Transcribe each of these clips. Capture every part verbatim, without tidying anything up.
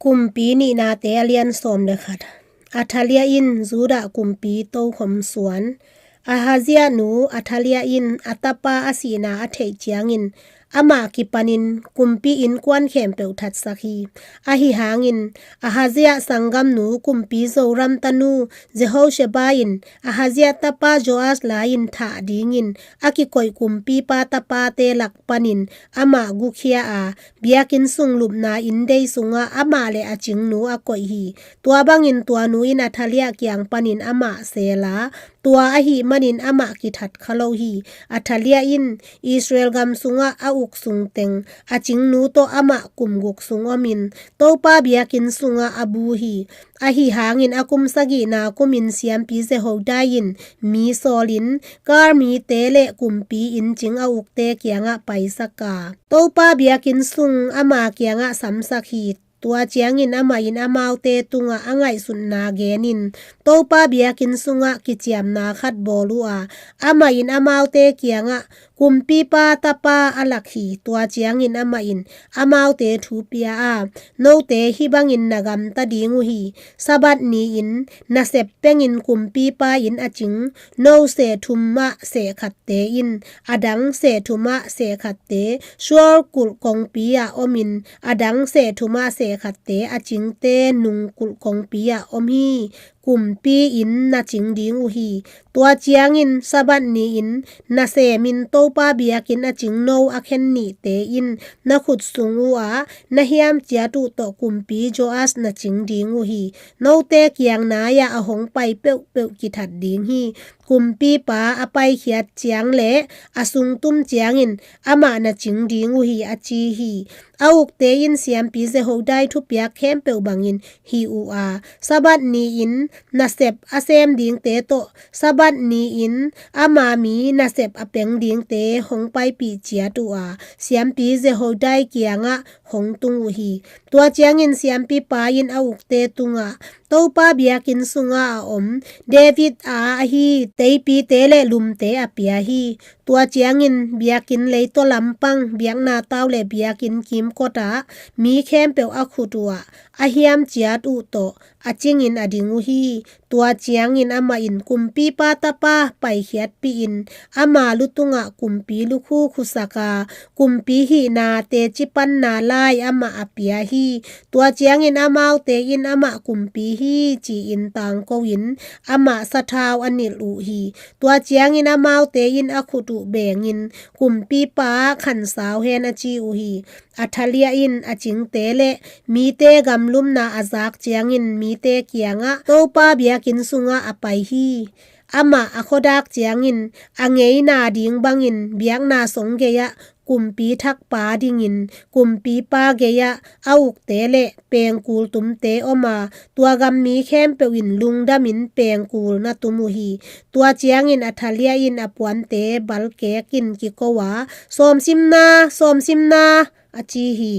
Kumpi Nihnate a lian sawm le khat. Athalia in Judah kumpi tokhom suan. Ahazia nu Athalia in a tapa a sihna a theih ciangin amah kipanin kumpi innkuan khempeuh thatsak hi. Ahi hangin Ahazia sanggamnu kumpi Joram tanu Jehosheba in Ahazia tapa Joas lai-in thah dingin a kikoih kumpipa tapate lak panin amah gukhia a, biakinn sung lupna inndei sungah amah le a cingnu a koih hi. Tua bangin tua nu in Athalia kiang panin amah seel a, tua ahih manin amah kithat kha lo hi. Athalia in Israel gam sungah a uk sungteng a cingnu tawh amah kum guk sung omin Topa biakinn sungah a bu hi. Ahi hangin a kum sagihna kumin siampi Jehoiada in mi sawlin Kar mite le kumpi inncing a ukte kiangah paisak a, Topa biakinn sung ama kiangah samsak hi. Tua ciangin amah in amaute tungah a ngaihsutna genin Topa biakinn sungah kiciamna khat bawl uh a, amah in amaute kiangah kumpipa tapa a lak hi. Tua ciangin amah in amaute thu pia a, note hih bangin na gamta ding uh hi. Sabbath ni-in nasep pengin kumpipa in a cing no seh thum ah seh khatte in, a dang seh thum ah seh khatte sual kulh kongpi ah omin, a dang seh thum ah seh khatte a cingte nung kulh kongpi ah om hi. Kumpi in na cing ding uh hi. Tua ciangin Sabbath ni-in nasemin Topa biakinn a cing no a khen nihte in na khut sung uhah na hiam ciat uh tawh kumpi Joas na cing ding uh hi. Note kiang nai-ah a hong pai peuhpeuh kithat ding hi. Kumpipa a paikhiat ciang le a sungtum ciangin amah na cing ding uh hi, a ci hi. A ukte in siampi Jehoiada thupiak khempeuh bangin hi uh a, Sabbath ni-in nasep a sem dingte tawh Sabbath ni-in ama mi nasep a peng dingte hong paipih ciat uh a, siampi Jehoiada kiangah hong tung uh hi. Tua ciangin siampipa in a ukte tungah, Topa biakinn sungah a om David a ahi teipite le lumte a pia hi. Tua ciangin biakinn leitaw lampang biakna tau le biakinn kimkotah mi khempeuh a khut uhah a hiam ciat uh tawh a cingin a ding uh hi. Tua ciangin amah in kumpipa tapa paikhiatpihin ama lu tungah kumpi lukhu khusak a, kumpi hihna teci panna lai amah a pia hi. Tua ciangin amaute in amah kumpi hi ci-in tangko-in amah sathau a nilh uh hi. Tua ciangin amaute in a khut uh bengin kumpipa khansau hen a ci uh hi. Athalia in a cingte le mite gamlumna a zak ciangin mite kiangah Topa biakinn sungah a pai hi. Amah a khuadak ciangin a ngeina ding bangin biakna song gei-ah kumpi thakpa dingin kumpipa gei-ah a ukte le pengkul tumte om a, tua gam mi khempeuh in lungdamin pengkul na tum uh hi. Tua ciangin Athalia in a puante balkekin kiko a, sawmsimna, sawmsimna, a ci hi.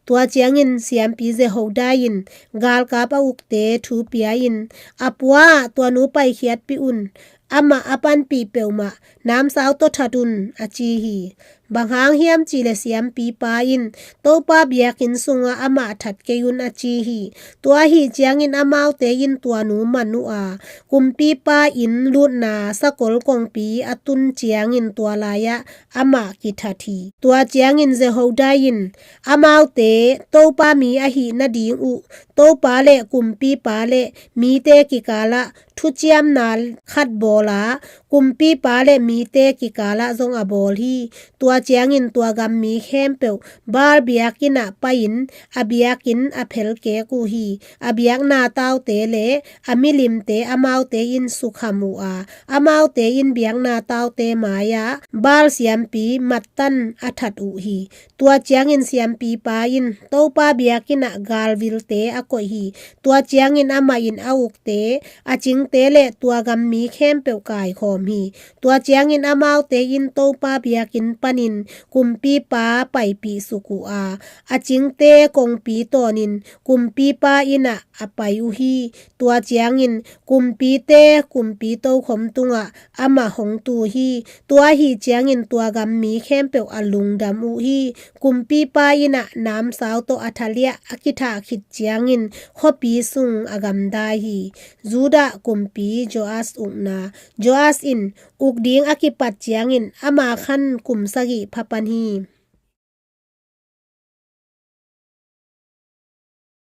Tua ciangin siampi Jehoiada in galkap a ukte thu pia-in, a pua-ah tua nu paikhiatpih un, amah a panpih peuhmah namsau tawh that un, a ci hi. Bang hang hiam cihleh siampipa in Topa biakinn sungah amah that kei un, a ci hi. Tua ahih ciangin amaute in tua nu man uh a, kumpipa inn lutna sakol kongpi a tun ciangin tua lai-ah amah kithat hi. Tua ciangin Jehoiada in amaute Topa mi ahih nading uh Topa le kumpipa le mite kikalah thuciamna khat bawl a, kumpipa le mite kikalah zong a bawl hi. Tua ciangin tua gam mi khempeuh Baal biakinn ah pai-in a biakinn a phelkek uh hi. A biakna taute le a milimte amaute in sukham uh a, amaute in biakna taute mai-ah Baal siampi Mattan a that uh hi. Tua ciangin siampipa in Topa biakinn ah galvilte a koih hi. Tua ciangin amah in a ukte, a cingte le tua gam mi khempeuh kaikhawm hi. Tua ciangin amaute in Topa biakinn panin kumpipa paipih suk uh a, a cingte kongpi tawnin kumpipa innah a pai uh hi. Tua ciangin kumpite kumpi tokhom tungah amah hong tu hi. Tua ahi ciangin tua gam mi khempeuh a lungdam uh hi. Kumpipa innah namsau tawh a thaliah a kithah khit ciangin khuapi sung a gamdai hi. Judah kumpi Joas ukna. Joas in uk ding a kipat ciangin ama khan kum sagih phapan hi.